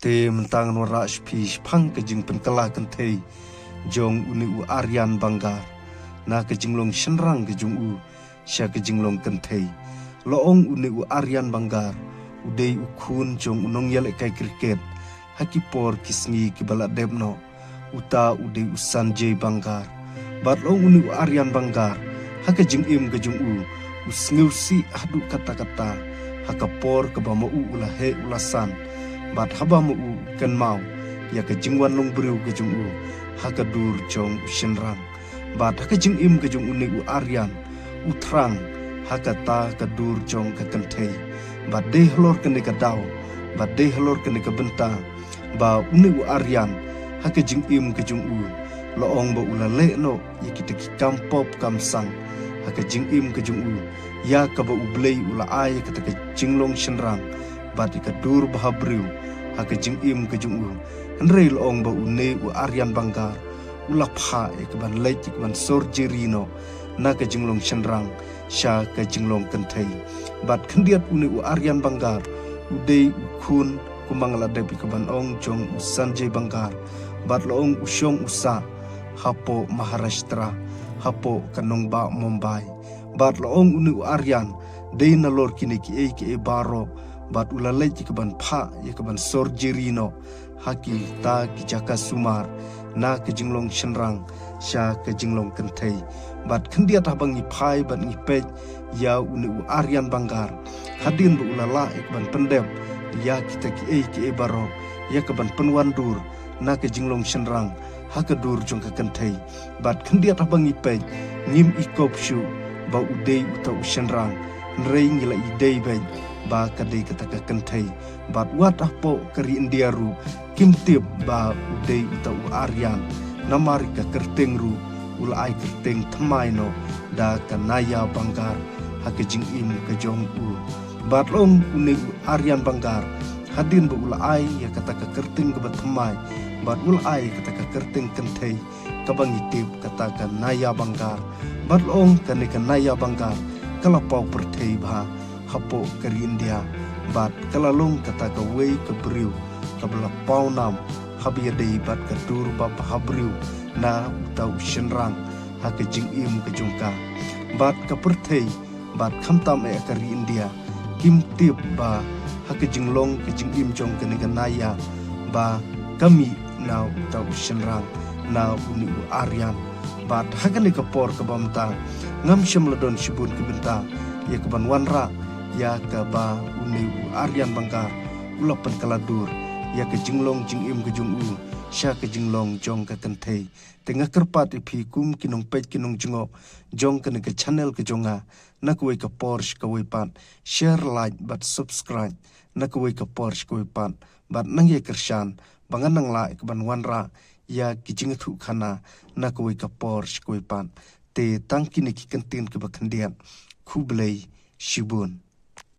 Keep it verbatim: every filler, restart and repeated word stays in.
Te mynta ngan wanrah sha phi shaphang ka jingpynkylla kynthei jong une u Aryan Bangar na ka jinglong shynrang ka jong u sha ka jinglong kynthei. La ong une u Aryan Bangar u dei u khun jong u nongïalehkai cricket ha ki por ki sngi kiba la dep noh. Uta u dei u Sanjay Bangar. Bad la ong une u Aryan Bangar ha ka jingim ka jong u, u sngewsih haduh katta katta ha ka por kaba ma u u la heh u la san. Bad haba ma u u kynmaw ïa ka jingwan longbriew ka jong u ha ka dur jong u shynrang. Bad ha ka jingim ka jong une u Aryan u thrang ha kata ka dur jong ka kynthei. Bad dei halor kane ka daw, bad dei halor kane ka bynta ba une u Aryan ha ka jingim ka jong u, la ong ba u la leh noh ïa kita ki kam pop kam sang ha ka jingim ka jong u, ïa kaba U Blei u la ai ïa kata ka jinglong shynrang bad ïa ka dur bhabriew ha ka jingim ka jong u. Hynrei la ong ba une u Aryan Bangar u la phah ïa ka ban leit ïa ka ban surgery noh na ka jinglong shynrang sha ka jinglong kynthei. Bad khyndiat une u Aryan Bangar u dei u khun, kumba nga la dep ïa ka ban ong, jong u Sanjay Bangar. Bad la ong u shong u sah hapoh Maharashtra, hapoh ka nongbah Mumbai. Bad la ong une u Aryan dei nalor kine kiei kiei baroh bad u la leit ïa ka ban phah ïa ka ban surgery noh ha kita ki jaka sumar na ka jinglong shynrang sha ka jinglong kynthei. Bad khyndiat haba ngi phai bad ngi peit ïa une u Aryan Bangar, hadien ba u la lah ïa ka ban pyndep ïa kita kiei kiei baroh, ïa ka ban pynwandur na ka jinglong shynrang ha ka dur jong ka kynthei. Bad khyndiat haba ngi peit ngim i kop shuh ba u dei uta u shynrang, hynrei ngi la i dei beit ba ka dei kata ka kynthei. Bad wat hapoh ka ri India ruh kim tip ba u dei uta u Aryan, namar ïa ka kyrteng ruh u la ai kyrteng thymmai noh da ka Naya Bangar ha ka jingim ka jong u. Bad la ong une u Aryan Bangar hadien ba u la ai ïa kata ka kyrteng kaba thymmai bad u la ai ïa kata ka kyrteng kynthei kaba ngi tip kata ka Naya Bangar. Bad la ong kane ka Naya Bangar ka la paw pyrthei bha hapoh ka ri India bad ka la long kata kawei ka briew kaba la paw nam haba ïadei bad ka dur bhabriew na uta u shynrang ha ka jingim ka jong ka. Bad ka pyrthei bad khamtam eh ka ri India kim tip ba ha ka jinglong ka jingim jong kane ka Naya ba ka mih na uta u shynrang, na une u Aryan. Bad ha kane ka por kaba mynta ngam shym la don shibun ki bynta ïa ka ban wanrah ïa kaba une u Aryan Bangar u la pynkylla dur ïa ka jinglong jingim ka jong u sha ka jinglong jong ka kynthei. Te nga kyrpad ïa phi kum ki nongpeit ki nongjngoh jong kane ka channel ka jong nga, na kawei ka por sha kawei pat, share, like bad subscribe na kawei ka por sha kawei pat. Bad nang ïai kyrshan ba ngan nang lah ïa ka ban wanrah ïa ki jingïathuhkhana na kawei ka por sha kawei pat. Te tang kine ki kyntien kiba khyndiat. Khublei shibun.